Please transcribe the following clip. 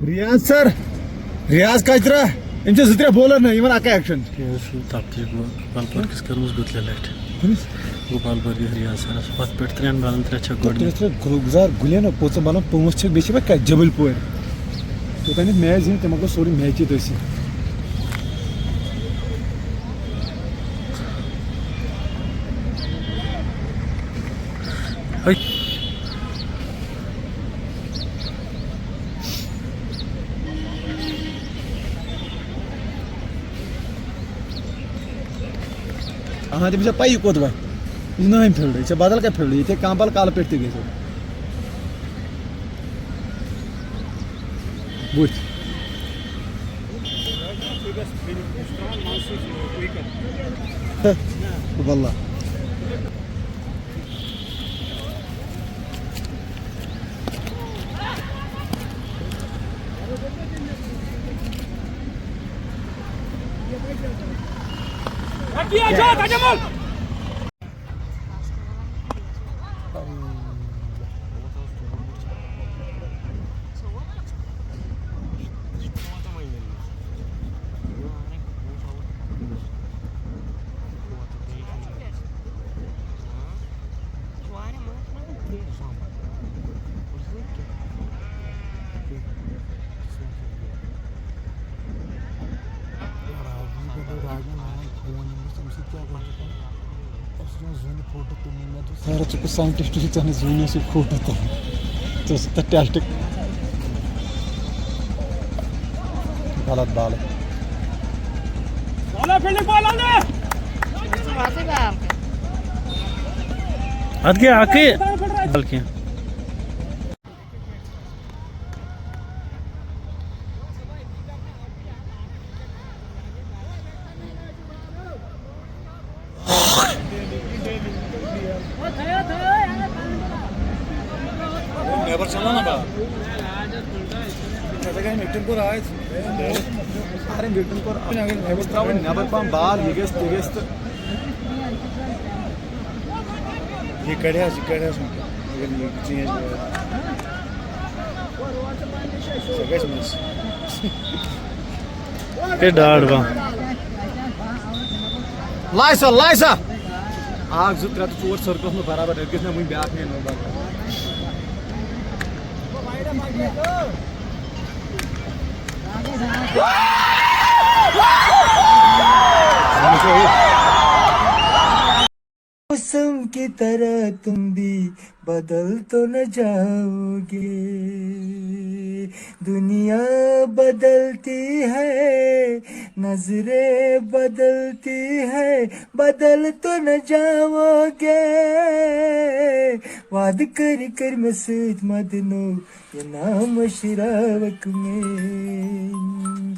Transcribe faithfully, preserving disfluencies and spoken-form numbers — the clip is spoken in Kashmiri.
ریاض سر، ریاض کچرا، یِم چھِ زٕ ترٛےٚ بولر نہ، یِمن اکھ ایکشن۔ یہِ حظ چھُ تبدیٖل گوٚو، گوپال پورکِس کٔرمٕژ گُتلہِ لٹہِ۔ کٔمِس؟ گوپال پورکِس ریاض سرس۔ ہۄتھ پٮ۪ٹھ ترٛٮ۪ن بالن ترٛےٚ چھکھ گۄڈٕنِچ۔ ترٛےٚ گُل-، گُزار گُلٮ۪ن، پوٚژھ بالن پانٛژھ چھکھ، بیٚیہِ چھِ وۄنۍ کتہِ جبل پورِ۔ توٚتام ییٚتہِ میچ زیٖنۍ، تِمو گوٚو سورُے میچی تٔتھۍ سۭتۍ۔ ہے۔ اہاں، تٔمِس چھےٚ پَیی کوٚت وَتہِ۔ یہِ چھِ نٔہٕم فیٖلڈ، یہِ چھےٚ بدل کانٛہہ فیٖلڈ، ییٚتہِ ہیٚکہِ کانٛہہ بال کالہٕ پٮ۪ٹھ تہِ گٔژھِتھ۔ بُتھِ۔ واللہ۔ سر، ژٕ کُس ساینٹسٹ چھُکھ، ژےٚ نہٕ زوٗنہِ سۭتۍ فوٹو تُلُن؟ ژٕ اوسُکھ تَتھ ٹیسٹُک غلط بالہٕ۔ اَتھ گٔے اَکٕے بال کینٛہہ۔ نیبر چلو نا با۔ اگر وِکٹن کوٚر، أمِس ترٛاوٕنۍ نیبر پہم بال، یہِ گژھِ، تہِ گژھِ تہٕ۔ یہِ کڑِ حظ، یہِ کڑِ حظ وۄنۍ۔ اگر یہِ چینج گوٚو۔ سۄ گژھِ مِس۔ اے ڈاڈ با۔ لایہِ سا، لایہِ سا۔ اکھ، زٕ، ترٛےٚ تہٕ ژور سٔرکٕل اوس نہٕ برابر، أتھۍ گژھِ مےٚ وٕنہِ بیٛاکھ مین اوٚوَر۔ موسم کی طرح تم بھی بدل تو نہ جاؤ گے۔ دنیا بدلتی ہے، نظریں بدلتی ہے، بدل تو نہ جاؤ گے۔ وعدٕ کٔرۍ کٔرۍ مےٚ سۭتۍ مدنو، یہِ نام شراوک میں۔